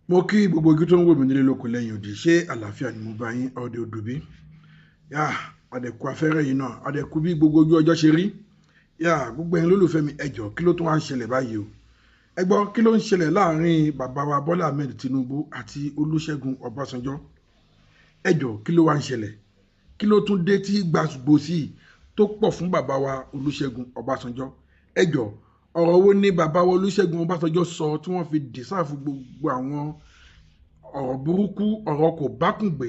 Mo kí gbogbo ojú tó ń wò mí nílé lóko lẹ́yìn òdì. Ṣé àlàáfíà ni mo bá yín? Ọdẹ òdòbí yá, àdẹ̀kù afẹ́rẹ́ yìí náà, àdẹ̀kù bí gbogbo ojú ọjọ́ ṣe rí yá. Gbogbo ẹ̀yin lólùfẹ́ mi, ẹ jọ̀ọ́, kí ló tún wá ń ṣẹlẹ̀ báyìí o? Ẹ gbọ́, kí ló ń ṣẹlẹ̀ láàrin bàbá wa Bọ́lá Ahmed Tinubu àti Olúṣẹ́gun Ọbásanjọ́? Ẹ jọ̀ọ́, kí ló wá ń ṣẹlẹ̀? Kí ló tún dé tí gbàgbòsí tó pọ̀ fún bàbá wa Olúṣẹ́gun Ọbásanjọ́? Ẹ jọ̀ọ́, ọ̀rọ̀ wo ni bàbá wa Olúṣẹ́gun Ọbásanjọ́ sọ tí wọ́n fi dìsáàfù gbogbo àwọn ọ̀rọ̀ burúkú, ọ̀rọ̀ kò bákùngbé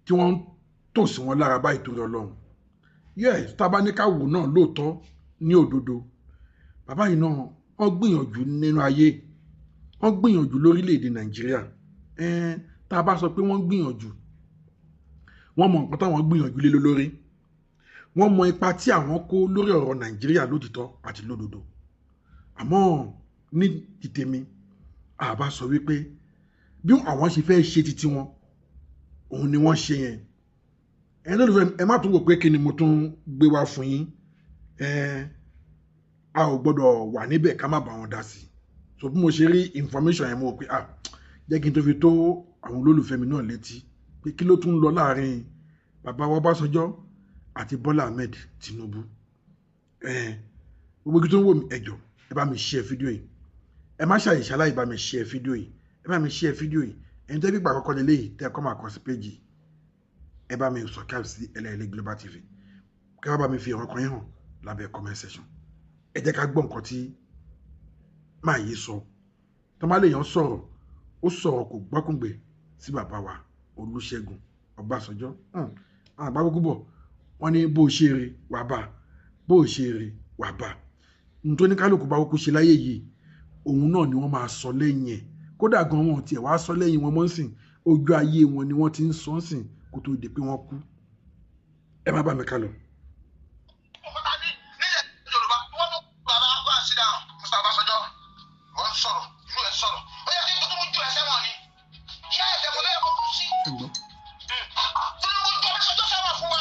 tí wọ́n ń tò sí wọn lára báyìí torí Ọlọ́run? Yes, tá a bá ní ká wò náà lóòótọ́ ní òdodo, bàbá yìí náà, wọ́n gbìyànjú nínú ayé, wọ́n gbìyànjú lórílẹ̀‐èdè Nàìjíríà. Tá a bá sọ pé wọ́n gbìyànjú, wọ́n mọ nǹkan táwọn gbìyànjú lé lórí, wọ́n mọ ipa tí àwọn kó lórí ọ̀rọ̀ Nàìjíríà lótìtọ́ àti lódodo. Àmọ́ ní ti tèmi, àbá sọ wípé bí àwọn ṣe fẹ́ ṣe titi wọn, òun ni wọ́n ṣe yẹn. Ẹ lólùfẹ́, ẹ má tún wò pé kí ni mo tún gbé wá fún yín. Ẹ a ò gbọ́dọ̀ wà níbẹ̀ ká má bá wọn dá sí. So bí mo ṣe rí information yẹn, mo wò pé, ah, jẹ́ kí n tó fi tó àwọn olólùfẹ́ mi náà létí pé kí ló tún lọ láàrin bàbá wa Ọbásanjọ́ àti Bọ́lá Ahmed Tinubu. Ẹ gbogbo ibi tó ń wò mí, ẹ jọ̀ọ́, ẹ bá mi share fídíò yìí. Ẹ má ṣàyè ṣaláì bá mi share fídíò yìí. Ẹ bá mi share fídíò yìí. Ẹni tẹ́ bí gbà àkọ́kọ́ lélẹ́yìí tẹ́ ẹ kọ́ máa kọ sí péjì, ẹ bá mi subscribe sí Ẹlẹ́yẹlé Global TV, kẹ́ wá bá mi fi ọ̀rọ̀ kan yín hàn lábẹ́ comment section. Ẹ jẹ́ ká gbọ́ nǹkan tí máa yé sọ. Tó má lè yàn sọ̀rọ̀, ó sọ̀rọ̀ kò gbọ́kùngbè sí bàbá wa Olúṣẹ́gun Ọbásanjọ́. Àwọn àgbà gbogbo bọ̀, wọ́n ní bó ṣe rí wàá bá, bó ṣe rí wàá bá. Ohun tó ní kálukú bá kúkú ṣe láyé yìí, òun náà ni wọ́n máa sọ lẹ́yìn ẹ̀. Kódà gan, wọn tiẹ̀ wá sọ lẹ́yìn wọn mọ́ sìn, ojú ayé wọn ni wọ́n ti ń sọ sìn kó tó di pé wọ́n kú. Ẹ má bá mi ká lọ. Nílẹ̀ Yorùbá, wọ́n tó bàbá wá sí dáhùn. Mr. Ọbásanjọ́, wọ́n sọ̀rọ̀, ìlú ẹ̀ sọ̀rọ̀, ó yẹ kí Tinubu ju ẹsẹ̀ wọn ni yá ẹsẹ̀ kò lẹ́yìn kó kú sí. Tinubu ju Ọbásanjọ́ sẹ́wọ̀n fún wa,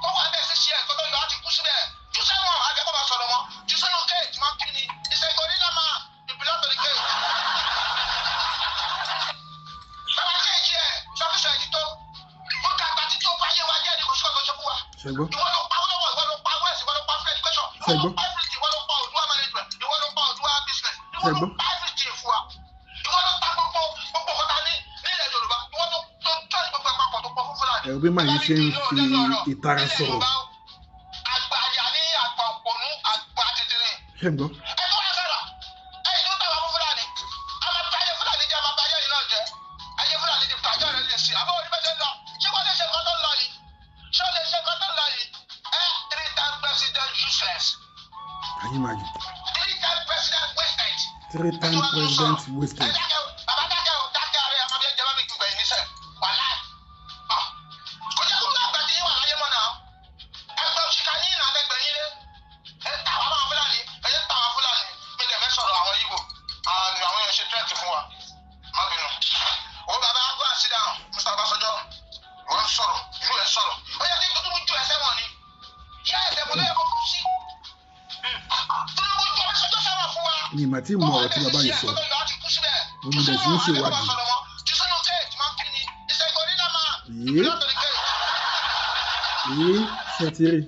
kó wà bẹ́ẹ̀ sí ṣe ẹ̀kọ́ tó yọ á ti kú síbẹ̀. Ju sẹ́wọ̀n, àbẹ́kọ̀ máa sọ̀rọ̀ mọ́, ju sínú cage máa kí ni. It's a gorilla man, he belong to the cage. Bàbá cage ẹ̀ ṣọ́fíìsì ẹ̀ ti tó ó dàgbà títí ó bá yé wa jẹ́ ní kò sí ọ̀tọ̀ ṣe fún wa. Ṣé gbọ́? Ìwọ ló pa Awólọ́wọ̀, ìwọ ló pa West, ìwọ ló pa free education, ìwọ ló pa everything, ìwọ ló pa Oòduà management, ìwọ ló pa Oòduà business, ìwọ ló pa everything fún wa. Ìwọ ló ta gbogbo gbogbo kọta ní nílẹ̀ Yorùbá, ìwọ ló tó tọ́jú gbogbo ẹ̀ papọ̀ tó pọ̀ fún Fúlàní. Ẹ bí màá yìí ṣe ń fi ìtara sọ̀rọ̀. Àgbà àyà ní àgbà òpònú, àgbà tìtìrì. Ṣé ń gbọ́? Ẹ tó wá sọ̀rọ̀, ẹ̀yin tó tàwa fún Fúlàní, a máa bá ayé Fúlàní jẹ́, a máa bá ayé yìí náà jẹ́. Ayé Fúlàní ti bàjẹ́ rẹ̀ lè ṣe. Àbọ̀ orí bẹ́ẹ̀ ṣe ń lọ. Ṣé wọ́n lè ṣe nǹkan tó ń lọ yìí? Ṣé ó lè ṣe nǹkan tó ń lọ yìí? Ẹ three time president useless. Can you imagine? Three time president wasted. Three time president wasted. Ẹ dákẹ́ o, bàbá, dákẹ́ o, dákẹ́ ààrẹ àmọ́ bí ẹ jẹ́ bá mi gbùgbẹ̀ yìí níṣẹ́. Wàláì. Kò jẹ́ kó àgbà tí yín wà láyé mọ́ náà. Ẹgbẹ́ òṣìkà yín náà lẹ́gbẹ̀ẹ́ yín lé. Ẹ ta wà máa Fúlàní, ẹ jẹ́ ta wà Fúlàní. Mi tẹ̀ fẹ́ sọ̀rọ̀ àwọn Yíbò. Àwọn yẹn ṣe threat fún wa. Má bínú. Wo bàbá, go and sit down, Mr. Ọbásanjọ́. Wọ́n sọ̀rọ̀, ìlú ẹ̀ sọ̀rọ̀. Ó yẹ kí Tinubu ju ẹsẹ̀ wọn ni. Yá ẹsẹ̀ kò lẹ́yìn kó kú sí. Tinubu ju Ọbásanjọ́ sẹ́wọ̀n fún wa. Mi mà tí mọ ọ̀rọ̀ tí bàbá yìí sọ. Mo ní bẹ̀ sí ń ṣèwádìí. Yìí yìí ṣe ti rí.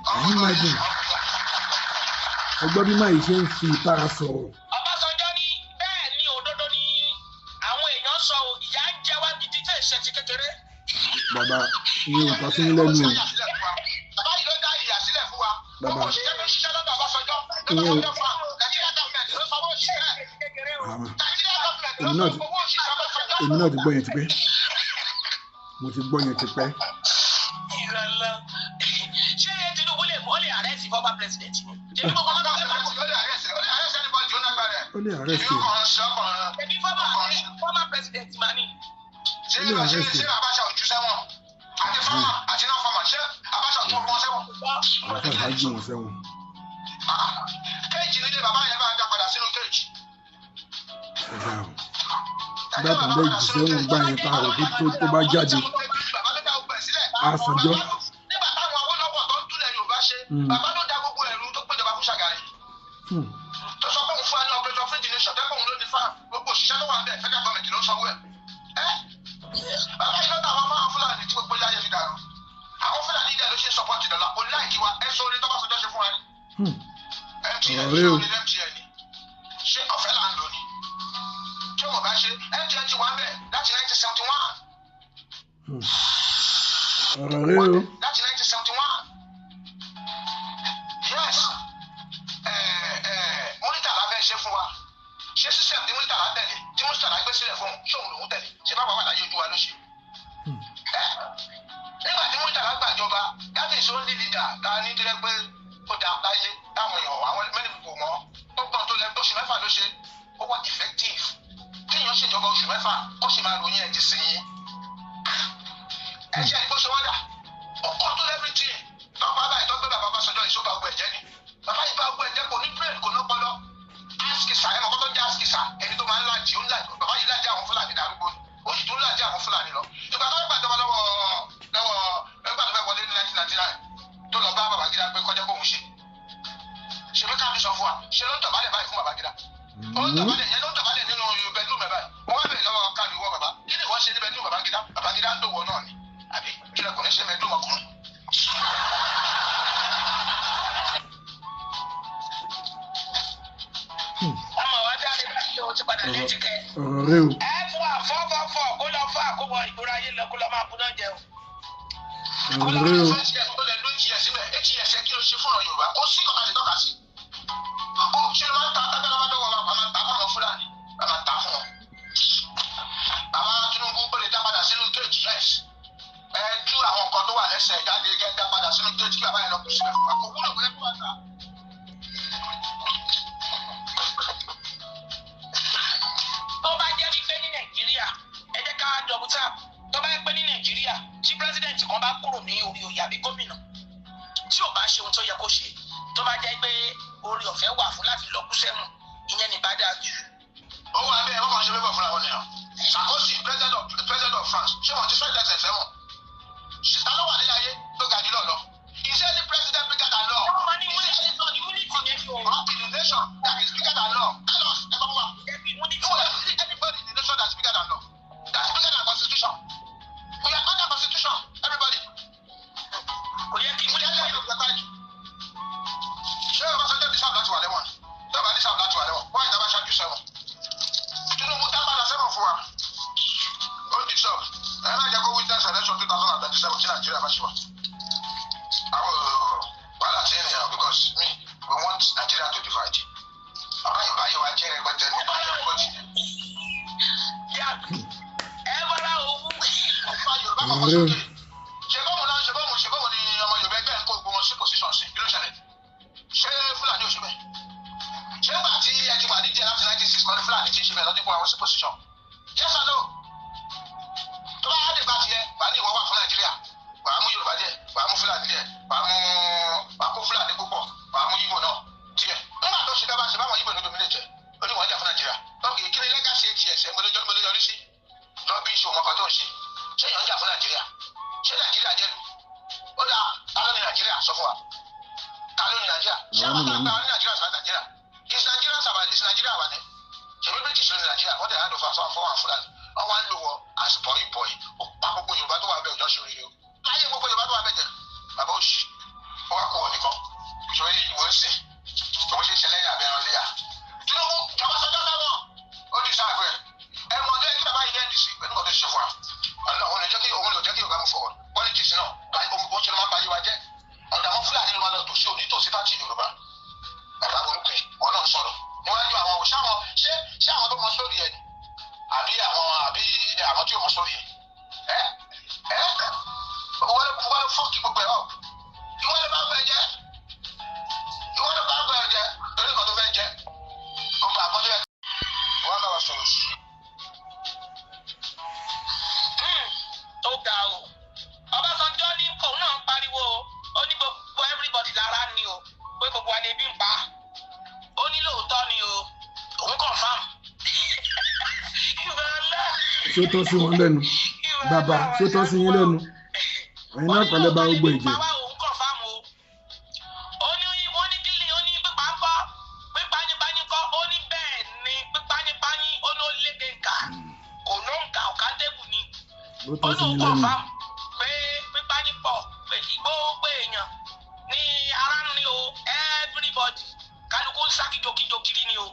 Can you imagine? Ẹ gbọ́ bí máa yìí ṣe ń fi ìtara sọ̀rọ̀. Ọbásanjọ́ ní bẹ́ẹ̀ ni, òdodo ni àwọn èèyàn sọ o, ìyà ń jẹ wá gidi tí èsè ti kékeré. Bàbá, ìyẹn ò tọ́ sí yín lẹ́nu o. Bàbá yìí ló dá ìyà sílẹ̀ fún wa. Bàbá. Gbogbo òṣìṣẹ́ tó ń ṣiṣẹ́ lọ́dọ̀ Ọbásanjọ́. Ìyẹn ò Ọbásanjọ́ fún wa. Nàìjíríà government ló sanwó òṣìṣẹ́. Àmọ́ Nàìjíríà government ló Èmi náà sanwó òṣìṣẹ́ Ọbásanjọ́. Èmi náà ti gbọ́ yẹn tipẹ́. Mo ti gbọ́ yẹn tipẹ́. Ìrànlọ́. Ṣé Tinubu lè mú ó lè arrest former president ni? Tinubu kọ́. lè arrest Ìlú ẹ̀. kan ń ṣe ọkàn. Ẹbí former president ma ní. Ṣé Ó lè ṣé arrest ṣé ẹ̀. Abacha ò jù sẹ́wọ̀n? Àti former àti non former, ṣé Abacha ò tún ọgbọ́n sẹ́wọ̀n? Abacha bá jù wọ́n sẹ́wọ̀n. Cage nílé bàbá yẹn, bá dá padà sínú cage. Ọ̀gá o, nígbà tó ń bẹ́ jù sẹ́wọ̀n gbà yẹn, tá a rò pé tó bá jáde Bàbá ló dá gbogbo ẹ̀ sílẹ̀. á sanjọ́. Nígbà táwọn Awólọ́wọ̀ tó ń túlẹ̀ Yorùbá ṣe, bàbá ló dá gbogbo ẹ̀rú tó péjọba fún Ṣàgàrí. Tó sọ pé òun fún wa ní operation Feed the Nation, tẹ́kọ̀ òun ló ní farm, gbogbo òṣìṣẹ́ tó wà ń bẹ̀, federal government ló ń sanwó ẹ̀. Ẹ́ bàbá yìí lọ́tà àwọn máa Fúlàní tí gbogbo ilé ayé fi dàrú. Àwọn Fúlàní dẹ̀ ló ṣe support dọ̀là kò láìkí wa. Ẹ sọ orí tọ́básọjọ́ ṣe fún wa ní. MTN Ọ̀rọ̀ ṣé rẹ o. orí MTN ni? Ṣé ọ̀fẹ́ là ń lò ní? Tí wọ́n bá ṣe MTN ti wà ń bẹ̀ láti 1971. Ọ̀rọ̀ rẹ o. Láti 1971. Yes, Muritàlá fẹ́ ṣe fún wa. Ṣé system tí Muritàlá tẹ̀lé, tí Muritàlá gbé sílẹ̀ fún un, ṣóun lòún tẹ̀lé? Ṣé bá wà wà láyé ojú wa ló ṣe? Ẹ nígbà tí Muritàlá gbàjọba, that is only leader ta ní tó yẹ pé ó da láyé táwọn èèyàn, àwọn many people mọ́. Ó gbọ́n tó lẹ, oṣù 6 ló ṣe, ó wà effective. Kéèyàn ṣèjọba oṣù 6, kó sì máa ròyìn ẹ̀ ti sìn yín. Ẹ ṣe àdìgbò ṣe wọ́n dà, ó control everything. Tọ́pọ̀ abáyé tó gbé bàbá Ọbásanjọ́ yìí, sóbà gbogbo ẹ̀jẹ̀ ni bàbá yìí bá gbogbo ẹ̀jẹ̀. Kò ní brain, kò lọ́pọlọ. Askisa ẹ̀ mọ̀kọ́ tó jẹ́ askisa, ẹni tó máa ń lájì, ó ń lájì. Bàbá yìí lájì àwọn Fúlàní darúgbó ni, ó sì tún lájì àwọn Fúlàní lọ. Ìgbà tó fẹ́ gbàjọba lọ́wọ́ nígbà tó fẹ́ wọlé ní 1999, tó lọ bá Babangida pé kọjá kóhun ṣe ṣe pé káàdì sọ fún wa, ṣe ló ń dọ̀bálẹ̀ báyìí fún Babangida. Ó ń dọ̀bálẹ̀ yẹn, ló ń dọ̀bálẹ̀ nínú bedroom ẹ̀ báyìí. Wọ́n wá bẹ̀rẹ̀ lọ́wọ́ káàdì wọ bàbá, kí ni wọ́n ṣe ní bedroom Babangida? Babangida ń dòwọ́ náà ni, àbí kí lọkùnrin ṣe bedroom ọkùnrin? Ọmọ wa dáre báyìí, o ti padà létí kẹ. Ọ̀rọ̀ rẹ o. Ẹ fún wa fọ́fọ́fọ́, kó lọ fún àkóbọ̀ ìgboro ayé lọ, kó lọ máa buná jẹ o. Ọ̀rọ̀ rẹ o. Ó lè lo 8 years síbẹ̀. 8 years kí ló ṣe fún ọ̀rọ̀ Yorùbá? Kó sí kọ́ta lè tọ́ka sí. Ó ṣe ló máa ń ta tágbára bá dọ́wọ́, máa ta fún àwọn Fúlàní, máa ta fún wọn. Bàbá Tinubu, ó lè dá padà sínú cage. Yes, ẹ tú àwọn nǹkan tó wà lẹ́sẹ̀ jáde, kẹ́ dá padà sínú cage, kí bàbá yẹn lọ kú síbẹ̀ fún wa. Kò wúlò, kò yẹ kó wà ta. Tó bá jẹ́ wípé ní Nàìjíríà, ẹ jẹ́ ká double tap. Tó bá jẹ́ pé ní Nàìjíríà, tí president kan bá kúrò ní orí oyè àbí gómìnà tí ò bá ṣe ohun tó yẹ kó ṣe, tó bá jẹ́ pé orí ọ̀fẹ́ wà fún láti lọ kú sẹ́wọ̀n, ìyẹn ní bá dáa jù. Ó wà bẹ́ẹ̀, wọ́n kàn ṣe pépà fúnra wọn nìyẹn. Sarkozy, president of France, ṣé wọ́n ti sọ ìdẹ́sẹ̀ sẹ́wọ̀n? Ta ló wà nílẹ̀ ayé tó ga jù lọ lọ? Is any president bigger than law? Wọ́n máa ní immunity yẹn ni o. In the nation that is bigger than law? Tell us, ẹ bá wà. Jẹ́ bí immunity No, there is anybody in the nation that's bigger than law, that's bigger than constitution? We are under constitution, everybody. Kò yẹ kí Ìjẹ́ immunity lẹ́yìn òkúta táìtù. Ṣé Ọbásanjọ́ deserve láti wà lẹ́wọ̀n? Tó bá deserve láti wà lẹ́wọ̀n, wọ́n ìjọba ṣáájú sẹ́wọ̀n. Tinubu, dá padà sẹ́wọ̀n fún wa. Ó deserve. Ẹ má jẹ́ kó witness election 2027 tí Nàìjíríà bá ṣe wà. Àwọn wàhálà sí ènìyàn, because me, we want Nigeria to divide. Bàbá ìbáyé wa jẹ́ rẹpẹtẹ ní ìbáyé ọkọ̀ jìnnà. Ẹ bọ́lá owó. Ọba Yorùbá kọ̀ọ̀kan sókè. Ṣe bọ́ọ̀mù náà, ṣe bọ́ọ̀mù, ṣe bọ́ọ̀mù ni ọmọ Yorùbá ẹgbẹ́ ń kó gbogbo wọn sí position sí. Kí ló ṣẹlẹ̀? Ṣé Fúlàní ò ṣe bẹ́ẹ̀? Ṣé nígbà tí ẹ ti wà nídìí ẹ láti 96 kan ní Fúlàní ti ṣe bẹ́ẹ̀ lọ́dún kó àwọn sí position? Yes or no? Tó bá dé bá tiẹ̀, wà ní ìwọ wà fún Nàìjíríà. Wà á mú Yorùbá díẹ̀, wà á mú Fúlàní díẹ̀, wà á mú, wà á kó Fúlàní púpọ̀, wà á mú Yíbò náà díẹ̀. Nígbà tó ṣe dábàá, ṣe báwọn Yíbò ní dominate ẹ̀, ó ní wọ́n jà fún Nàìjíríà. Ok, kí ni legacy 8 years ẹ̀? Mo lè yọrí sí rubbish. Òun ọkọ̀ tó ń ṣe, ṣé èèyàn ń jà fún Nàìjíríà? Ṣé Nàìjíríà jẹ́ lù ó dà? Ta ló ní Nàìjíríà? Sọ fún wa, ta ló ní Nàìjíríà? Ṣé àwọn tó ń gba ní Nàìjíríà sọ Nàìjíríà is Nàìjíríà sábà is Nàìjíríà wà ní? Ṣèbí British ló ní Nàìjíríà? Wọ́n tẹ̀ hand over fún àwọn Fúlàní, wọ́n wá ń lò wọ́ as boy boy. Ó pa gbogbo Yorùbá tó wà bẹ́ẹ̀, òjò ṣe oríire o láyé gbogbo Yorùbá tó wà bẹ́ẹ̀ jẹ́. Bàbá òṣì, ó wá kó wọn nìkan sórí ìwé ń sìn òun ṣe ṣẹlẹ̀ yà bẹ́ẹ̀ léyà. Tinubu, jọba sọjọ́ sẹ́wọ̀n, ó di sáà fẹ́ ẹ̀wọ̀n tó yẹ kí bàbá yìí ndc pẹ̀lú nǹkan tó ṣe fún wa. Ọlọ́run òun lè jẹ́ kí, òun lè jẹ́ kí Yorùbá move forward. Politics náà báyìí, òun ṣe ló máa ń ba yé wa jẹ́. Ọ̀dà àwọn Fúlàní ló máa lọ tòsí òní tòsí pàtì Yorùbá. Bàbá burúkú yìí, wọn náà ń sọ̀rọ̀ níwájú àwọn òṣà wọn. Ṣé àwọn tó mọ sórí ẹ ni, àbí àwọn, àbí àwọn tí ò mọ sórí ẹ? Ẹ ẹ wọ́n lè fuck gbogbo ẹ̀ up. Ìwọ lè bá gbẹ jẹ́, ìwọ lè bá gbẹ jẹ́ torí nǹkan tó fẹ́ jẹ́. Gbogbo àkọsílẹ̀. wa sọ̀rọ̀ sí. Tó ga o. Ọbásanjọ́ ní òun náà ń pariwo o. Ó ní gbogbo everybody lára ni o, pé gbogbo wa lè bí ń pa. Ó ní lóòótọ́ ni o, òun confirm. Ṣé ó tọ́ sí wọn lẹ́nu bàbá? Ṣé ó tọ́ sí yín lẹ́nu? Ẹ̀yin náà pẹ̀lẹ́ bá gbogbo ẹ̀jẹ̀. Òun confirm o. Ó ní wọ́n ní kílì, ó ní pípa ń kọ́, pípa nípa ní kọ́. Ó ní bẹ́ẹ̀ ni, pípa nípa ní, ó ní ó léke nkà, kò ló ń kà, ọ̀ká tébù ni. Ó tọ́ Ó sí lóun yín lẹ́nu. Confirm pé pípa ní pọ̀, pé gbogbo èèyàn ní ara ń ní o, everybody, kálukú ń sá kíjokíjo kiri ni o.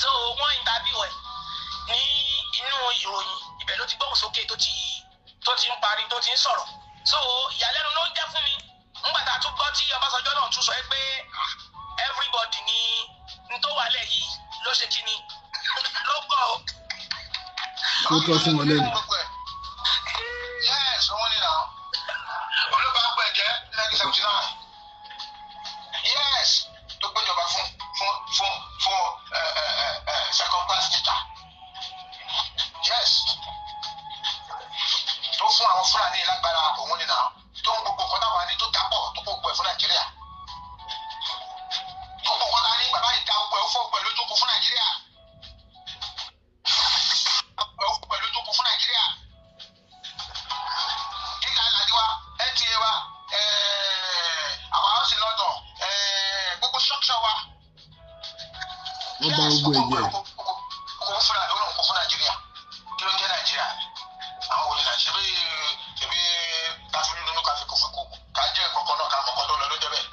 So wọ́n interview ẹ̀ ní inú ìròyìn, ibẹ̀ ló ti gbóhùn sókè, tó ti ń parí, tó ti ń sọ̀rọ̀. So ìyàlẹ́nu ló ń jẹ́ fún mi nígbà tá a tún gbọ́ tí Ọbásanjọ́ náà tún sọ ẹ́ pé ah, everybody ní n tó wà lẹ̀ yìí ló ṣe kí ni ló kọ́ o. Ṣé ó tọ́ sí wọn lẹ́nu? Yes, òun ni náà. Olóògbé àgbẹ̀ jẹ́ 1979. Yes, tó gbéjọba fún second class teacher. Yes, tó fún àwọn Fúlàní lágbára, òun ni náà. Tó ń gbogbo nǹkan táwọn ní tó dápọ̀, tó kó gbogbo ẹ̀ fún Nàìjíríà. Gbogbo nǹkan tá a ní, bàbá yìí dá gbogbo ẹ̀, ó fọ́ gbogbo ẹ̀ lójú kú fún Nàìjíríà. Ó fọ́ gbogbo ẹ̀ lójú kú fún Nàìjíríà. Gíga ìlàdí wa, NTA wa, àwọn house in London, gbogbo structure wa. Wọ́n bá gbogbo ẹ̀jẹ̀. Kò fún Fúlàní, ó lóun kò fún Nàìjíríà. Kí ló ń jẹ́ Nàìjíríà? Àwọn òní Nàìjíríà bí ṣebí káfí nínú káfí kò fún kò ká jẹ́ kọ̀ọ̀kan náà, ká mọ̀kọ́ tó lọ ló jẹ́ bẹ́ẹ̀.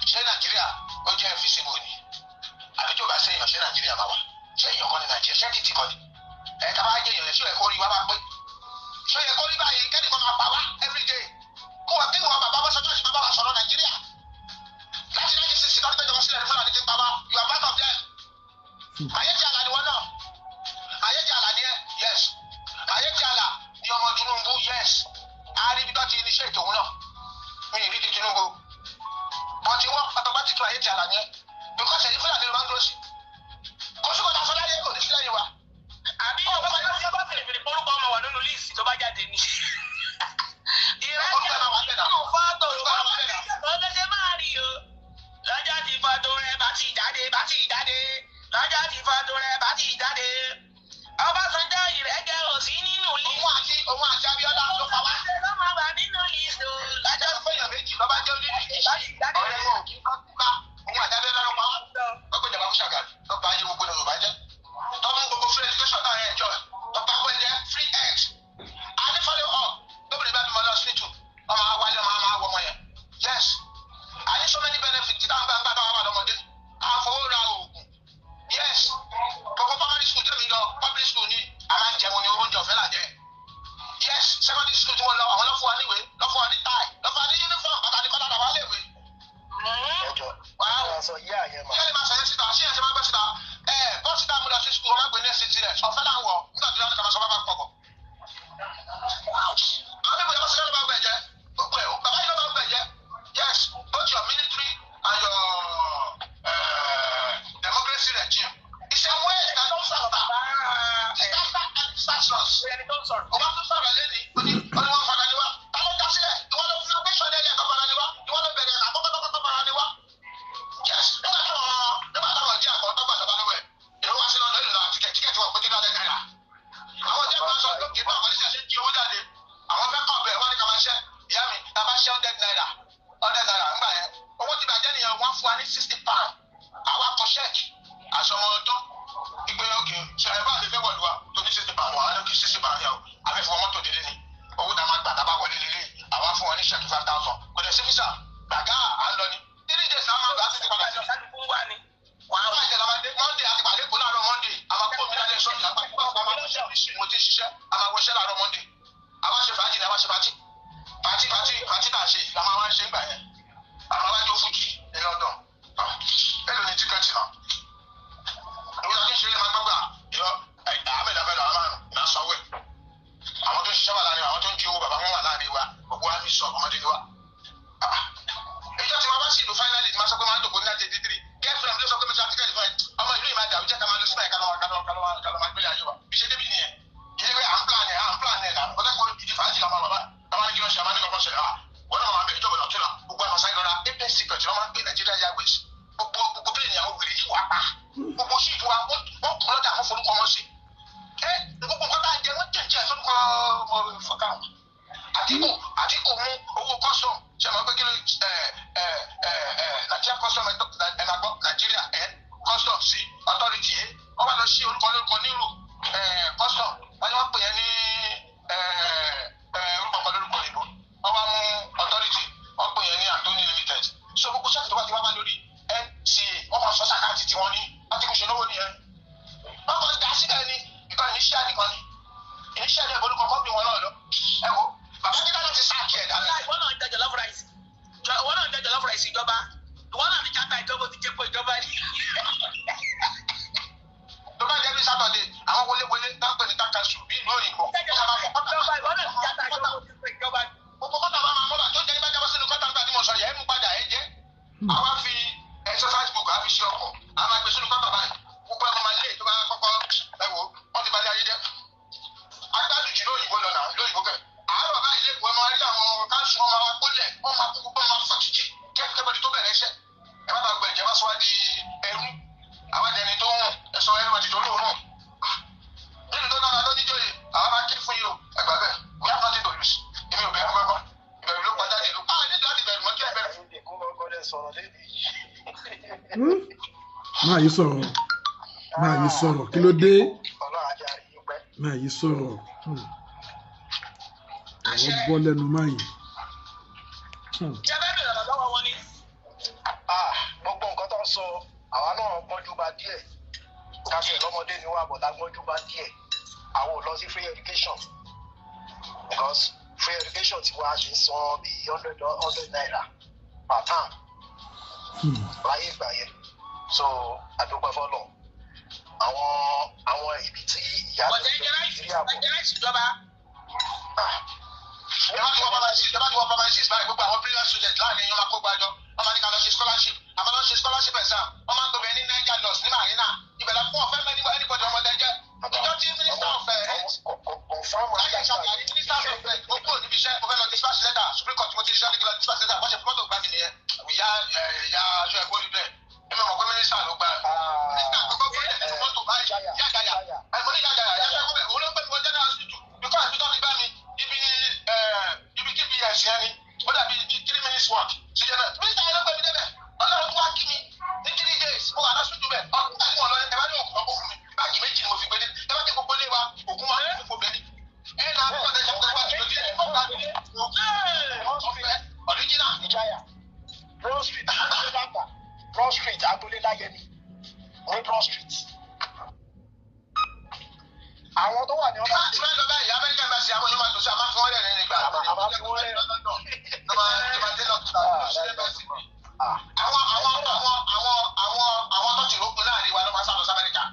Ṣé Nàìjíríà ó jẹ́ invisible ni? Àbí tí o bá ṣe èèyàn, ṣé Nàìjíríà máa wà? Ṣé èèyàn kan ní Nàìjíríà? Ṣé títì kan ni? Ẹ̀ ká bá jẹ́ èèyàn, ṣé ó yẹ kó rí wa bá pé? Ṣé ó yẹ kó rí báyìí kẹ́nìkan máa pa wá everyday? Kó wà kí wọn bàbá Ọbásanjọ́ ṣe bàbá wa sọ̀rọ̀ Nàìjíríà. Láti 1960 tó ń gbẹ́jọba sílẹ̀ ní Fúlàní ti ń pa wá. You are part of them. Ayéti àlà ni wọn náà. Ayéti àlà ni ẹ. Yes. Ayéti àlà ni ọmọ Tinubu. Yes. Àárí ibi tó ti initiate òun náà. Mi ì rí ti Tinubu. But wọ́n automatically ayéti àlà ni ẹ. Because ẹ̀yin Fúlàní ló máa ń dúró sí. Kò sí kòtà Fọláyé kò ní sílẹ̀ yìí wa. Àbí Ọbásanjọ́ bá fèrè orúkọ ọmọ wà nínú list tó bá jáde ní. Orúkọ ẹ̀ máa wà bẹ́ẹ̀ náà. Ìrẹ́jẹ̀ fọ́tò Orúkọ ẹ̀ máa wà bẹ́ẹ̀ náà. ọlọ́sẹ̀ máa rí o. Lọ́jọ́ tí fọ́tò rẹ̀ bá ti jáde, bá ti jáde. Lọ́jọ́ tí fọ́tò rẹ̀ bá ti jáde. Ọbásanjọ́, ìrẹ́jẹ̀ ò sí nínú list. Òun àti Abíọ́lá ló pa wá. Ló máa wà nínú list o. Lájọ́ fẹ́yàn méjì lọ́ba jẹ́ onídìí. Ọ̀rẹ́ wọn ò kí ń bá kúká. Òun àti Abíọ́lá ló pa wá. Wọ́n gbé ìjọba fún Ṣàgàrí. Tó bá ayé gbogbo Yorùbá jẹ́. Tó mú gbogbo free education náà yẹn jọ. Tó bá gbọ́ ẹ̀jẹ̀ free health. A ní follow up. Tóbi bá bímọ lọ hospital. Ọmọ awálé, ọmọ máa wọ ọmọ yẹn. Yes. A ní so many benefits táwọn bá ń gbà táwọn wà lọ́mọdé. A fowó ra oògùn. Yes. Gbogbo primary school tẹ́mi lọ, public school ni, a máa ń jẹun ní, oúnjẹ ọ̀fẹ́ là jẹ. Yes, secondary school tí wọ́n lọ, àwọn lọ́ fún wa níwèé, lọ́ fún wa ní tie, lọ́ fún wa ní uniform, bàtà ní kọ́lá làwọn léèwé. Ẹjọ Wow. sọ yá yẹn mà. Ṣé ẹ máa sọ yẹn síta? Ṣé ẹ ṣe máa gbé síta? Ẹ bọ́ọ̀sì tá a mú lọ sí school, wọ́n máa gbé ní SCTS, ọ̀fẹ́ là ń wọ̀ nígbà tí wọ́n ní ká máa sọ bá bá pọ̀. Àwọn bíbélì yẹn bá sọ bá gbẹ̀ jẹ́, gbogbo ẹ̀ bàbá yìí ló bá gbẹ̀ jẹ́. Yes, both your military and your democracy regime. It's a waste and disaster. Disaster and disastrous. Ẹni tó ń sọ̀rọ̀. Ọba tún sọ̀rọ̀ lẹ́ni, ó ní wọ́n fara ni wá. Ta ló dá sílẹ̀? Ìwọ ló fún foundation ẹ̀yẹ tó fara ni wá. Ìwọ ló bẹ̀rẹ̀ àkọ́kọ́ tó kọ́kọ́ fara ni wá. Yes, nígbà táwọn jí àkọ́ tó gbàdọ̀ bá lọ́wọ́ ẹ̀. Èrò wá sí lọ́dọ̀ ìlú àti tíkẹ̀tì wọn pé ₦300. Àwọn jẹ́ kan sọ pé kí bá àwọn oníṣẹ́ ṣe jí owó jáde. Àwọn fẹ́ kọ̀ bẹ̀ wọ́n ní ká máa ṣẹ́. Ìyá mi, tá a bá ṣẹ́ ₦100, ₦100 ńgbà yẹn. Owó ti bàjẹ́ nìyẹn, wọ́n fún wa ní £60. Àwa kọ ṣẹ́ẹ̀kì, àṣọmọ ọdún. Ìgbé òkè ṣe ẹ bá lè fẹ́ wọ̀lú wa tó ní £60 wà á lókè £60 yẹn o. Àfẹ́ fún wọn mọ́tò délé ni. Owó tá a máa gbà tá a bá wọlé lélẹ̀. Àwa fún wọn ní ṣẹ́ẹ̀kì 5,000. Kò dẹ̀ sí visa. Gbàgá à ń lọ ni. 3 days la máa gbà á sì ti padà sí. Kálukú ń wá ni. Wàá wá ìjẹ̀lá máa dé Monday àti pàdé kó láàárọ̀ Monday. A máa kó mi lálẹ́ Sunday. Àpá ìgbà máa wọṣẹ́, mo ti ń ṣiṣẹ́. A máa wọṣẹ́ láàárọ̀ Monday. A wá ṣe fàájì ni, a wá ṣe party. Party, party, party tá a ṣe la máa wá ṣe ń gbà yẹn. A máa wá jó fújì ní London. Èló ni ticket náà? Ìwé àti ìṣeré máa gbọ́gbà. Ìyọ àmì ìlàfẹ́ lọ, àmà ìná sanwó ẹ̀. Àwọn tó ń ṣiṣẹ́ wà láàrin wa, àwọn tó ń jí owó bàbá wọn wà láàrin wa, gbogbo wa ní sọ ọmọdé ni wa. Ìjọ tí ma bá sí ìlú finally, ma sọ pé máa ń dòkó ní 1983. Girlfriend ló sọ pé mi ti ra ticket fún ẹ. Ọmọ ìlú yìí máa dàrú, jẹ́ ká máa lọ síbẹ̀, ká lọ ká lọ ká lọ. máa gbélé ayé wa. Bí ṣe débi nìyẹn. Kì í ṣe pé à ń plan ẹ̀ à ń plan ẹ̀ náà. Kọ́tà kó ìdí fàájì la máa wà báyìí. Táwọn ní kí ló ṣe àmà ní kankan ṣe à. Wọ́n náà máa bẹ̀rẹ̀ ìjọba ìlọ̀tún la. Gbogbo àwọn sáyé lọ́ra APEX secret ló máa ń pè Nigeria Airways. Gbogbo gbogbo plane àwọn wèrè yìí wà pa. Gbogbo ṣíìpù wa wọ́n kọ́ lọ́dà àwọn forúkọ wọn sí. Ẹ gbogbo nǹkan tá à ń jẹ wọ́n jẹ̀jẹ̀ sórúkọ fọ́kà wọn. Àtìkù Àtìkù mú owó custom ṣe máa ń pé kí ló ẹ ẹ ẹ ẹ Nigeria custom ẹ máa gbọ́ Nigeria ẹ custom sí authority yìí wọ́n bá lọ sí orúkọ lórúkọ nírò ẹ custom wọ́n ní wọ́n pè yẹn ní ẹ ẹ orúkọ kan lórúkọ ìlú wọ́n bá mú authority wọ́n pè yẹn ní Anthony Limited. So gbogbo ṣẹ́ẹ̀kì tó bá ti wá bá lórí NCA wọ́n máa sọ sàkáàtì tí wọ́n ní Àtìkù ṣe lówó nìyẹn. Wọ́n kàn dá síbẹ̀ ni ìkan initial nìkan ni initial ní ìbolúkọ kọ́pì wọn náà lọ. Ẹ wo bàbá kíkà láti sáàkì ẹ̀ dáadáa. Ìwọ náà ń jẹ jollof rice. Ìwọ náà ń jẹ jollof rice ìjọba. Ìwọ náà ní jata ìjọba ti jẹ́pọ̀ ìjọba ni. Tó bá jẹ́ bí Sátọ̀dé àwọn wọléwọlé táǹpẹ̀ ní táǹkàṣù bí ìlú òyìnbó. Ìjọba ìwọ náà ní jata ìjọba ti jẹ́pọ̀ ìjọba ni. Gbogbo kọ́tà bá máa mọ́bà tó jẹ́ nígbà jábọ́ sínú kọ́tà nígbà tí mo sọ yẹ ẹ́ mú padà ẹ jẹ́. Àwa fi exercise book a fi ṣe ọkọ̀ a máa gbé sínú kọ́tà báyìí. Gbogbo ẹ̀ máa lé tó bá kọ́kọ́ ẹ wò wọ́n ti balẹ̀ ayé jẹ́. Agbádùn jù lóyìnbó lọ náà lóyìnbó kẹ̀. Àárọ̀ báyìí lẹ́kọ̀ọ́ ẹ máa rí àwọn káńsù wọn máa kólẹ̀ wọ́n máa kó gbogbo wọn máa fọ́ títì kẹ́kẹ́bọ̀dì tó bẹ̀rẹ̀ iṣẹ́. Ẹ má bàa gbẹ̀jẹ̀ má sọ wá di ẹrú. Àwọn àjẹni tó ń rùn ẹ sọ ẹrú àti tó lóorùn. Nínú tó náà lọ́níjọ́ yìí àwọn máa ké fún yìí o ẹ gbà bẹ́ẹ̀ we have nothing to lose. Èmi ò bẹ̀rù kankan ìbẹ̀rù ló pa jáde ló. A ní láti bẹ̀rù mọ́ kí ẹ bẹ̀rù. Máa yí sọ̀rọ̀, máa yí sọ̀rọ̀, kí ló dé? Máa yí sọ̀rọ̀. Ọ̀rọ̀ bọ́ lẹ́nu máa yìí. Ṣé ẹ fẹ́ bẹ̀rẹ̀ ọ̀rọ̀ lọ́wọ́ wọn ni? Gbogbo nǹkan tó ń sọ àwa náà gbọ́njú bá díẹ̀. Káṣí lọ́mọdé ni wọ́n àbọ̀dá gbọ́njú bá díẹ̀. Àwọn ò lọ sí free education because free education ti wá ṣe san bíi ₦100 per term láyé ìgbà yẹn. So àdúgbò fọlọ àwọn àwọn ibi tí ìyá Ọ̀jẹ̀ ń jẹ ráìsì Nàìjíríà bọ̀. ọ̀jẹ̀ ráìsì ìjọba. Ìjọba ti wọ primary six, ìjọba ti wọ primary six báyìí gbogbo àwọn brilliant students láàrin yín wọ́n máa kó gbàjọ. Wọ́n máa ní ká lọ ṣe scholarship. Àmọ́ lọ ṣe scholarship exam. Wọ́n máa ń gbé ní Niger Loss ní Marina. Ibẹ̀ la fún ọ̀fẹ́ mẹ́ni anybody ọmọdé jẹ́. Ìjọ tí minister of health Confam láyé ìṣàkàrí minister of health ó kúrò níbi iṣẹ́ mo fẹ́ lọ dispatch letter Supreme Court mo ti ṣiṣẹ́ ní kí lọ dispatch letter wọ́n ṣe fún mọ́tò gbà mí nìyẹn. Ìyá ìyá aṣọ ẹ̀kọ́ rí bẹ́ẹ̀. Èmi mọ̀ pé minister ló gbà. Minister àkọ́kọ́ gbé ẹ̀ nínú mọ́tò báyìí. Yàgàyà. Ẹ̀ mo ní yàgàyà. Yàgàyà kọ́ bẹ̀. Òun ló gbé mi wọ general hospital. Because àti tó ti gbá mi ibi ibi TBS yẹn ni ó dàbí ibi 3 minutes walk sí general. Minister yẹn ló gbé mi débẹ̀. Ọlọ́run tó wá kí mi ní 3 days mo wà lọ́sùtù bẹ̀. Ọdún tí mo lọ ẹ bá ní òkú ọkọ̀ fún mi. Báàgì méjì ni mo fi gbé dé. Ẹ bá jẹ́ gbogbo ilé wa òkú máa ń fò bẹ́ẹ̀ ni. Ẹ náà bí wọ́n ti ṣe fún wa ti lójú ẹ̀ ọ̀fẹ́ original. Ìjáyà Broad Street Agbolé Lágbà Broad Street Agbolé Láyẹni ní Broad Street. Àwọn tó wà ní ọ̀dà Láti máa ń lọ báyìí, Amẹ́ríkà embassy àwọn èèyàn máa tò sí, a máa fi wọ́n lẹ̀ ní nígbà. A máa fi wọ́n lẹ̀. Àwọn àwọn àwọn àwọn àwọn àwọn tó ti rókun láàrin wa ló máa sá lọ sí Amẹ́ríkà.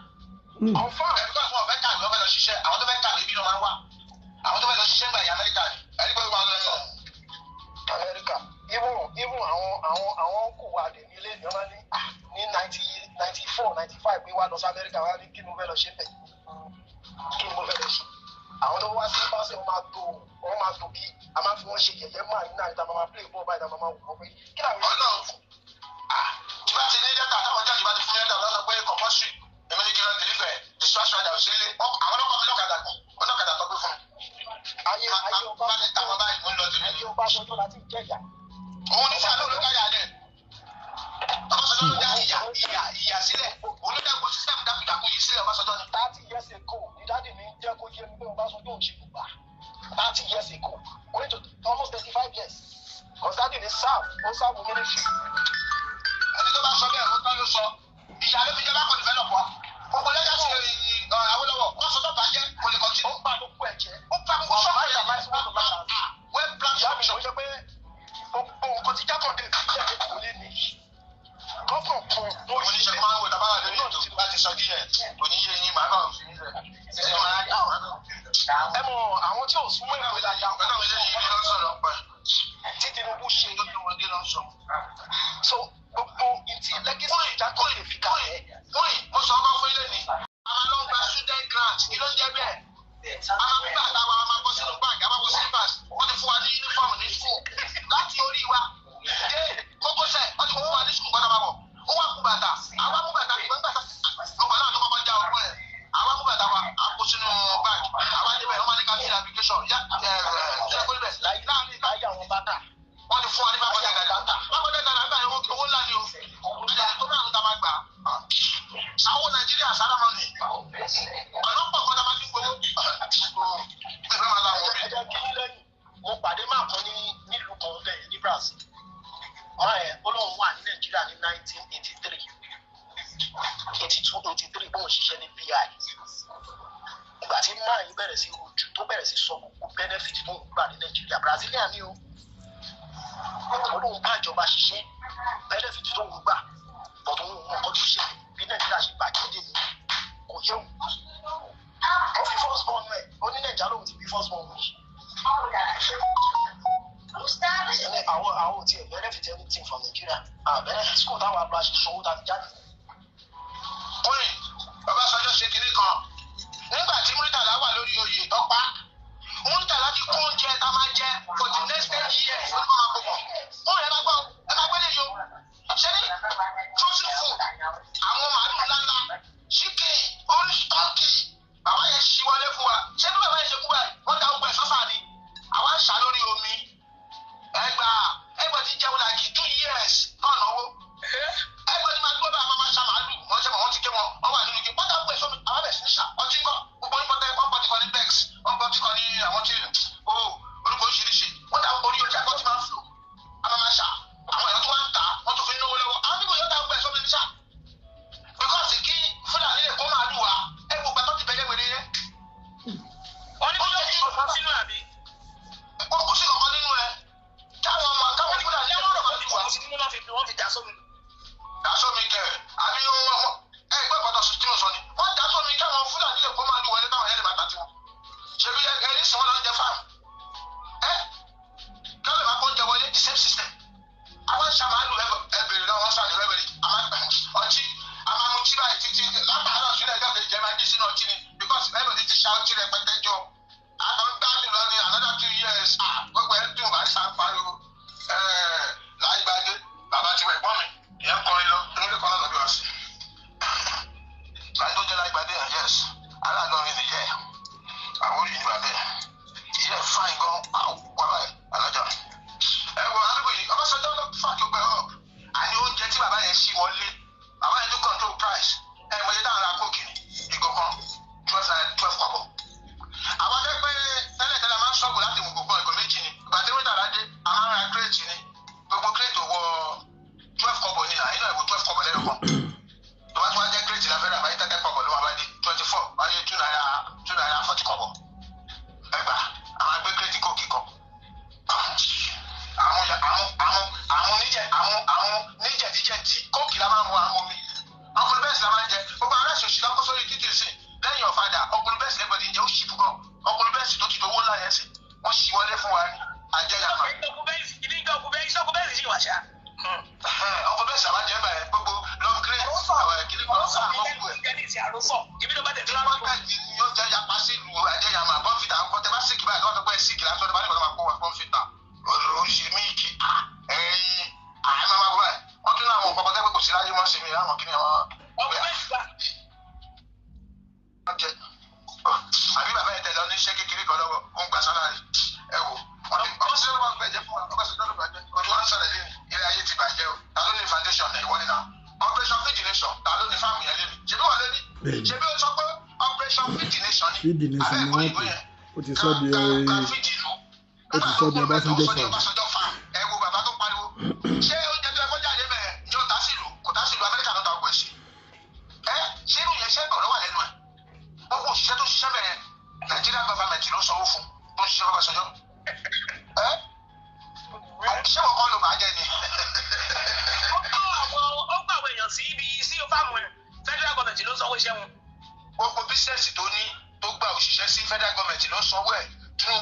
Confam. Ẹ because wọn fẹ́ kàwé, wọ́n fẹ́ lọ ṣiṣẹ́, àwọn tó fẹ́ kàwé bí ló máa ń wà. Àwọn tó fẹ́ lọ ṣiṣẹ́ gbà yí Amẹ́ríkà ni. Ẹni pé wọ́n lọ sọ. Amẹ́ríkà even even àwọn àwọn àwọn kò wà lè nílé ní wọ́n ní ah ní 1994 95 pé wà lọ sí Amẹ́ríkà wà ní kí ni mo fẹ́ lọ ṣe bẹ̀ kí ni mo fẹ́ lọ ṣe. Àwọn tó wá sí pàṣẹ wọn máa tó wọn máa tó bí a máa fi wọn ṣe yẹ̀yẹ́ máa ní náà níta máa play ball báyìí tá máa wò wọ́n pé kí làwọn ṣe. Ọlọ́run tí bá ti ní lẹ́tà táwọn jọ́ọ̀jì bá ti fún lẹ́tà lọ́sọ pé compulsory èmi ní kí lọ́ọ́ deliver dispatch rider òsínlé àwọn ọlọ́kọ̀ mi lọ́kadà kù ọlọ́kadà tó gbé fún mi. Ayé ayé ọba Bá ti tàwọn báyìí mò ń lọ tèmi. Ayé ọba sọjọ́ láti jẹ̀yà. Òun ní sáà ló dáyà lẹ̀. Ọbásanjọ́ ló dá ìyà ìyà ìyà sílẹ̀. Òun ló dá gbogbo system dákúdákú yìí sílẹ̀ Ọbásanjọ́ ni. 30 years ago ni daddy mi jẹ́ kó yé mi pé Ọbásanjọ́ ò ṣe gbà. 30 years ago, going to almost 35 years, cause daddy mi serve, ó serve military. Ẹni tó bá sọ bẹ́ẹ̀ ó tán ló sọ. Ìyá ló fi jẹ́ bá kò develop wa. Gbogbo lẹ́gàsì Awólọ́wọ̀ Ọbásanjọ́ bàjẹ́ kò lè Ó continue. gbà gbogbo ẹ̀jẹ̀. Ó pa gbogbo Wàhálà sọ́ọ̀rọ̀ láìsí wọ́n tó lára. Well planned Ìyá mi solution. ló jẹ́ pé gbogbo nǹkan tí Jákàndé fi jẹ́ pé kò lè nìyí. Gọ́fọ̀ kan lórí Oníṣẹ́ máa ń wò tábà wà lórí ètò bá ti sọ díẹ̀ oníyé yín màá kàn fi nílẹ̀. Ẹ máa rí àwọn Ẹ mọ̀ àwọn tí ò súnmọ́ ìwé dáadáa ọ̀gá náà eléyìí ló ń sọ̀rọ̀ pẹ̀. tí Tinubu ṣe. Tó bí wọn dé ló ń sọ. So gbogbo ìtì legacy Jákàndé fi kalẹ̀. Wọ́n mo sọ ọkọ fún ilé ni. A máa lọ gba student. Pant kí ló ń jẹ́ bẹ́ẹ̀? A máa gbà táwa, a máa bọ́ sínú báàgì, a máa wọ slippers. Wọ́n ti fún wa ní uniform ní school. Láti orí wa dé kókósẹ̀, wọ́n ti fún wa ní school gbọ́dọ̀ máa wọ̀. Ó wà kú bàtà, àwa mú bàtà, ìgbọ́n bàtà. Ọkọ̀ náà tó kọ́kọ́ já ọkọ ẹ̀. Àwa mú bàtà wa, a kó sínú báàgì. Àwa débẹ̀, wọ́n máa ní ká fill application. Yá ẹ̀ ẹ̀ kó níbẹ̀. Láàrin Láyé àwọn bàtà. wọ́n ti fún wa ní 500 naira. 500 naira gbà yẹn, owó ńlá ni o. Ẹ̀jẹ̀ tó náà ló ta máa gbà. Àwọn Nàìjíríà sára máa nì. Ọ̀nà pọ̀ kan tá máa fi gbowó. Ìfẹ́ máa la àwọn Ẹ mi. jẹ́ kí yín lẹ́yìn. Mo pàdé máa kan ní nílùú kan bẹ́ẹ̀ ní Brazil. Máa ẹ̀ ó lóun wà ní Nàìjíríà ní 1983, 82, 83, bóun ṣiṣẹ́ ní BI. Ìgbà tí máa yìí bẹ̀rẹ̀ sí ojú tó bẹ̀rẹ̀ sí sọ gbogbo benefit tó ń gbà ní Nàìjíríà, Brazilian ni o. Ó lóun bá ìjọba ṣiṣẹ́, benefit tó ń gbà, but òun ò mọ nǹkan tó ṣe bí Nàìjíríà ṣe bàjẹ́ dé ní kò yẹ òun. Ó fi first born ẹ̀, ó ní Nàìjíríà lòun ti bí first born òun. Ẹni àwọn ò tiẹ̀ benefit anything from Nigeria. Ah, benefit school táwọn abúlé ṣe sanwó tá a ti jáde. Kúrì, Ọbásanjọ́ ṣe kinní kan. Nígbà tí Múrítàlá wà lórí oyè tọ́pá, Múrítàlá ti kó oúnjẹ tá a máa jẹ for the next 10 years ó ní kó máa kó bọ̀. Kúrì, ẹ máa gbọ́, ẹ máa gbélé yìí o. Ṣé ní frozen food, àwọn màálù ńláńlá, chicken, oríṣi turkey, bàbá yẹn ṣí wọlé fún wa. Ṣé bí bàbá yẹn ṣe kú báyìí, wọ́n da ogun ẹ̀ sọ́sà ni. Àwa ń ṣà lórí omi. Ẹgbà ẹgbẹ́ ti jẹun làjì 2 years náà náwó. Ẹgbẹ́ ti máa gbọ́ bá a máa ṣa màálù, wọ́n ṣe mọ̀ wọ́n ti ké wọn, wọ́n wà nínú igi. Wọ́n dá ogun ẹ̀ sómi, àwọn bẹ̀ sí ní ṣà. Ọtí kọ́, gbogbo yín pọ́tẹ́, wọ́n pọ́tí kan ní Bex, wọ́n pọ́tí kan ní àwọn tí ó orúkọ oríṣiríṣi. Wọ́n dá orí ọjà kan tí máa ń fò. A máa máa ṣà. Àwọn èèyàn tó wá ń tà, wọ́n tún fi ń náwó lọ́wọ́. Àwọn bíbò yóò dá ogun ẹ̀ sómi ní ṣà. Because kí Fúlàní lè kó màálù wá, ẹ wo gbàtọ́ ti bẹ̀rẹ̀ wẹ̀rẹ̀ yẹn. Wọ́n ní kí ló fi ọ̀sán sínú àbí? Kò sí kankan nínú ẹ. Táwọn ọmọ káwọn Fúlàní lè kó màálù wá. Kò sí nínú náà fi wọ́n fi dà sómi. Dasómi kẹ àbí wọn ẹ gbọ́ ìkọ́tọ̀ tí mo sọ ni wọ́n dasómi káwọn Fúlàní lè kó màálù wọlé táwọn yẹn lè máa ta tiwọn. Ṣebí ẹni sìn wọn lọ ń jẹ fáàmù ẹ káwọn lè máa kó oúnjẹ wọlé, the same system. Àwọn ń ṣàmàlù ẹ bèrè lọ́wọ́ wọn sàlẹ̀ rẹ́bẹ̀rẹ̀ ọtí àmàmù tí báyìí títí látàárọ̀ sílẹ̀ ẹjọ́ kejì ẹ máa jí sínú ọtí ni because everybody ti ṣa ọtí rẹpẹtẹ jọ. Àwọn gbádùn lọ ní another 2 years. Ah, gbogbo ẹ dùn, àìsàn pariwo ẹ láì gbàgbé bàbá ti wẹ̀ gbọ́n mi ìyẹn kọrin lọ nílé kan náà lọ́dọ̀ wá sí. Láì tó jẹ́ láì gbàdé yẹn, yes, aláàlọ́rin nìyẹn, àwọn orí ni bàbá ẹ̀ ìyẹn fáìn gan, àwọn wàhálà ẹ̀ alájà. Ẹ wọ aládùúgbò yìí, Ọbásanjọ́ ló fà tó gbẹ ọ́. Àní oúnjẹ tí bàbá yẹn ṣí wọlé, bàbá yẹn tún control price. Ẹ mọ̀ iye táwọn ará kóòkì ní ìgò kan, 12 naira, 12 kọ́bọ̀. Àwọn akẹ́ pé tẹ́lẹ̀tẹ́lẹ̀ máa ń sọ̀gù láti mú gbogbo ìgò méjì ni. Ìgbà tí wọ́n tàrà dé, a máa ń ra crate ni. Gbogbo crate ò wọ 12 kọ́bọ̀ ni, àyínà ìwò 12 kọ́bọ̀ lẹ́yìn kan. Tó bá tún wá jẹ́ crate la fẹ́ rà báyìí, 30 kọ́bọ̀ ló wà bá dé 24, wáyé 2 naira, 2 naira 40 kọ́bọ̀. Ẹgbà àwọn agbé crate kóòkì kan. Àwọn àwọn àwọn àwọn oníjẹ àwọn àwọn níjẹ̀díjẹ̀dí kóòkì la máa ń mu, àwọn omi. Ọkùnrin bẹ́ẹ̀ sì la máa ń jẹ. Gbogbo ará ìṣòṣì lọ́kọ́ sórí títì sí lẹ́yìn ọ̀fadà. Ọkùnrin bẹ́ẹ̀ sì lẹ́gbẹ̀ẹ́ jẹ́ ó ṣì púpọ̀. Ọkùnrin bẹ́ẹ̀ sì tó ti dowó ńlá yẹn sí. Wọ́n ṣì wọlé fún wa ní àjẹyàmà. Ìṣọ́kù bẹ́ẹ̀ sì wà ṣá. Ọkùnrin bẹ́ẹ̀ sì àwọn jẹ́ báyẹn gbogbo long grain àwọn ìkíní kan Àròsọ àwọn gbogbo ẹ̀. ilé ní àròsọ. Ibi tó bá tẹ̀ tó Wọ́n gbà ní yóò jẹ́ yapa sí ìlú àjẹyàmà bọ́ǹfìtà ńkọ́ tẹ bá síkì báyìí lọ́wọ́ tó pẹ́ síkì lásán tó bá nígbà tó máa kó wa bọ́ǹfìtà oríṣi míìkì ẹyin àìmọ́ máa wọ báyìí. Wọ́n tún ní àwọn nǹkan kan tẹ́ pé kò sí láyé mọ́ sí mi láwọn kìnìún àwọn Ọkùnrin bẹ́ẹ̀ sì wà. jẹ àbí bàbá yẹn tẹ̀lé ọ ní iṣẹ́ kékeré kan lọ́wọ́, ó ń gba salary. Ẹ wò Ọbásanjọ́ ló máa gbẹ̀jẹ̀ fún wa. Ọbásanjọ́ ló bàjẹ́, ojú wa ń sọ̀rọ̀ lẹ́nu, ilé ayé ti bàjẹ́ o. Ta ló ní foundation náà? Ìwọ nínú Operation Feed the Nation, ta ló ní fáàmù yẹn lẹ́nu? Ṣebí wọ́n lé ní? Bẹ́ẹ̀ni. Ṣebí ó sọ pé Operation Feed the Nation ni? Feed the Nation ni wọ́n pè. Ó ti sọ di ká feed ìlú. Ó ti sọ di Ọbásanjọ́ farm. Ọbásanjọ́ farm. Ẹ wo bàbá tó pariwo. Ṣé oúnjẹ tó yẹ kó jáde bẹ́ẹ̀ ni ó ta sí ìlú? Kò ta sí ìlú. Amẹ́ríkà ló ta ọgbọ̀n sí. Ẹ ṣé irú yẹn, ṣé ọ̀rọ̀ wà lẹ́nu ẹ̀? Gbogbo òṣìṣẹ́ tó ṣiṣẹ́ bẹ̀rẹ̀, Nàìjíríà government ló sanwó fún tó ń ṣiṣẹ́ Ọbásanjọ́. Ẹ ṣé wọn kọ́ ló máa jẹ ni? Ó kó àwọn èèyàn sí ibi sí fáàmù ẹ̀, federal government ló sanwó iṣẹ́ wọn. Gbogbo business tó ní tó gba òṣìṣẹ́ sí, federal government ló sanwó ẹ̀. Tún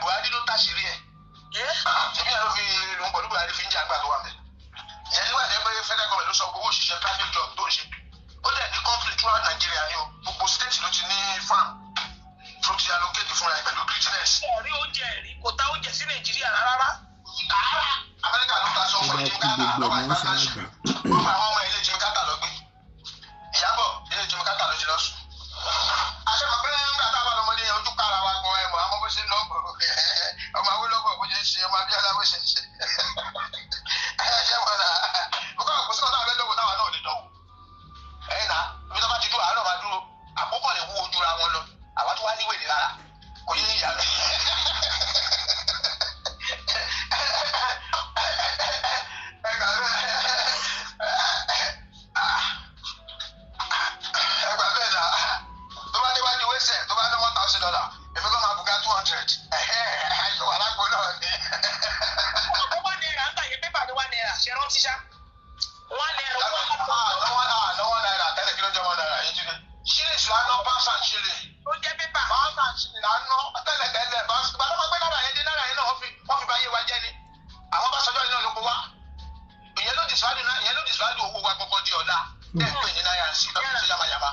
Buhari ló tàṣírí ẹ̀. Èmi náà ló fi lòun pẹ̀lú Buhari fi ń jà àgbà tó wà mẹ́. Ìyẹn nígbà tó yẹ pé federal government ló san gbogbo òṣìṣẹ́, private job tó ń ṣe. Ó dẹ̀ ní company throughout Nigeria ni o. Gbogbo state ló ti ní farm. Wọ́n ṣe máa gbà. Wọ́n àwọn ọmọ ilé Jimmy Carter lọ gbé. Ìyábọ̀ ilé Jimmy Carter ló ti lọ sùn. Àṣẹ mọ̀ pé nígbà táwa lọmọdé yẹn ojú kára wa gan ẹ̀ mọ̀ àwọn bó ṣe ń lọ gbòòrò. Ọmọ Awólọ́wọ̀ bó ṣe ń ṣe, ọmọ Abíọ́lá bó ṣe ń ṣe. Ẹ ṣe mọ̀ náà. Bùkọ́ kò sí ọ̀tá abẹ́ lọ́wọ́ táwa náà lè dánwò. Ẹ̀yin náà, ibi tó bá ti dúró, àárọ̀ máa dúró. Àkókò lè wúwo jura wọn lọ. Àwa tó wá ní wèrè rárá. Kò yé ìyá mi. Ẹgbà bẹ́ẹ̀ náà, tó bá déwájú wẹ́sẹ̀ tó bá ní $1,000, èmi kọ́ máa bùgá 200 ayọ̀ alágbó náà ni. Ọ̀pọ̀ ₦1 ń gbà yẹn, pépà ní ₦1, ṣe rántí ṣá. ₦1 owó Lọ́wọ́ náírà tẹ́lẹ̀, kí ló jẹ́ ₦1 yìí jíde? Shillings là ń ná, pounds and shillings. Ó jẹ́ pépà. Pounds and shillings là ń ná tẹ́lẹ̀ tẹ́lẹ̀. Gbàdá máa gbé náírà yẹn dé, náírà yẹn náà wọ́n fi bá yé wa jẹ́ ni. Àwọn bá sọjọ́ yìí náà ló kó wá. Ìyẹn ló disvalue náà, ìyẹn ló disvalue owó wa gbogbo di ọ̀la. Tẹ́ ń pè ní náírà sí lọ́kùnrin ṣe yamayama.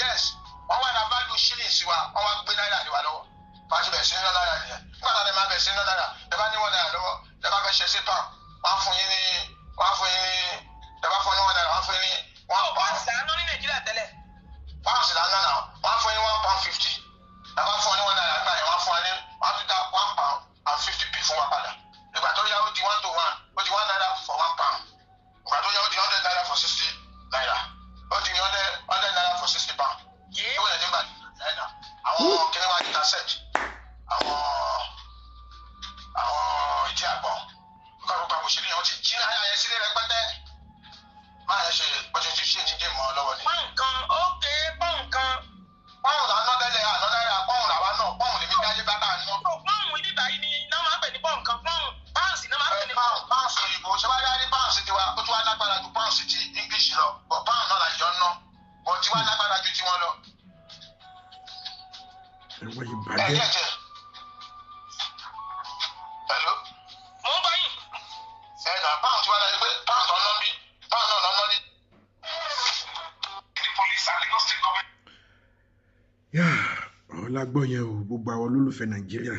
Yes, wọ́n wá ra value shillings wa, wọ́n wá gbé náírà lé wa lọ́wọ́. Bá a ṣe bẹ̀rẹ̀ sí ní ná náírà nìyẹn. Nígbà tá a lè máa bẹ̀rẹ̀ sí ní ná náírà, ẹ bá ní ₦1 lọ́wọ́, ẹ bá fẹ́ ṣe sí pound, wọ́n á fún yín ní, ẹ bá fún yín ní ₦1, wọ́n á fún yín ní one pound. Pounds là ń ná ní Nàìjíríà tẹ́lẹ̀. Pounds là ń ná náà, wọ́n á fún yín ní £1.50. Ẹ bá fún ọ ní ₦1 nígbà yẹn, wọ́n á fún wa ní, wọ́n á tún dá £1.50p fún wa padà. Ìgbà tó yá, ó di 1 to 1, ó di ₦1 for £1. Ìgbà tó yá, ó di ₦100 for ₦60, ó di hundred naira for £60. Yé. Ìwé yẹn nígbà náírà, àwọn kìnìún wa intercept àwọn ìdí àgbọn nígbà gbogbo àwọn òṣèlú yẹn, wọ́n ti jí náírà yẹn sílé rẹpẹtẹ. Máa yẹn ṣe bó ṣe ṣe jíjẹ mọ́ ọ lọ́wọ́ ni. Pọ́n nǹkan, ókè, pọ́n nǹkan. Pọ́ùn là ń ná tẹ́lẹ̀, àná náírà, pọ́ùn làwa náà, pọ́ùn lèmi dáyé bá bá ná. Pọ́ùn ibi báyìí ni náà máa ń pè ní pọ́n nǹkan, pọ́ùn pounds náà máa ń pè ní Pound, pounds òyìnbó ṣé wàá rí pounds tiwa, ó tún wá lágbára ju pounds ti English lọ, but pound náà là jọ ń ná, but tiwa lágbára ju tiwọn lọ. Ẹ̀wọ̀n yìí Ẹ bàjẹ́. jẹ́ jẹ́. Hello? Mò ń gbọ́ yín. Ẹ nà pound tiwa láti pé pound tó ń ná bí pound náà ná ní. The police and Lagos State government. Yá, ọ̀rọ̀ la gbọ́ yẹn o. Gbogbo àwọn olólùfẹ́ Nàìjíríà,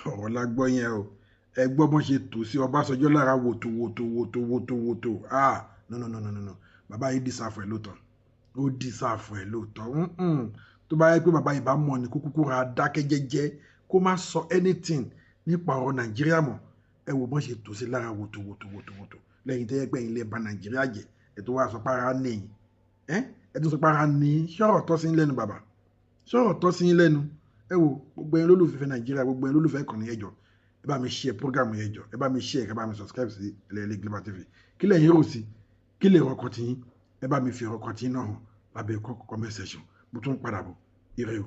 ọ̀rọ̀ la gbọ́ yẹn o. Ẹ gbọ́ bọ́n ṣe tò sí Ọbásanjọ́ lára wòtò wòtò wòtò wòtò wòtò. Ah, no, no, no, no, no, no, bàbá yìí deserve ẹ̀ lóòótọ́, ó deserve ẹ̀ lóòótọ́. Tó bá yẹ pé bàbá yìí bá mọ̀ ní kúkúkú ra dákẹ́ jẹ́jẹ́, kó má sọ anything nípa ọ̀rọ̀ Nàìjíríà mọ́. Ẹ wò bọ́n ṣe tò sí lára wòtò wòtò wòtò wòtò lẹ́yìn tẹ́yẹ pé ẹ̀yin lè ba Nàìjíríà jẹ́. Ẹ̀ tó wá sọ pé ara nìyí, ẹ̀ ẹ̀ tó sọ pé ara nìyí. Ṣọ́rọ̀ tọ́ sí lẹ́nu bàbá? Sọ̀rọ̀ tọ́ sí yín lẹ́nu? Ẹ wo gbogbo ẹ̀yin lólùfẹ́ Nàìjíríà, gbogbo ẹ̀yin lólùfẹ́ ìkànnì, ẹ jọ̀ọ́, ẹ bá mi share program yẹn jọ̀ọ́, ẹ bá mi share, ẹ bá mi subscribe sí Ẹlẹ́yẹlé Global TV. Kí lẹ̀yin rò sí? Kí lè rọkàn tí yín? Ẹ bá mi fi ọkàn tí yín náà hàn lábẹ́ comment section. Mo tún padà bọ̀. Ire o.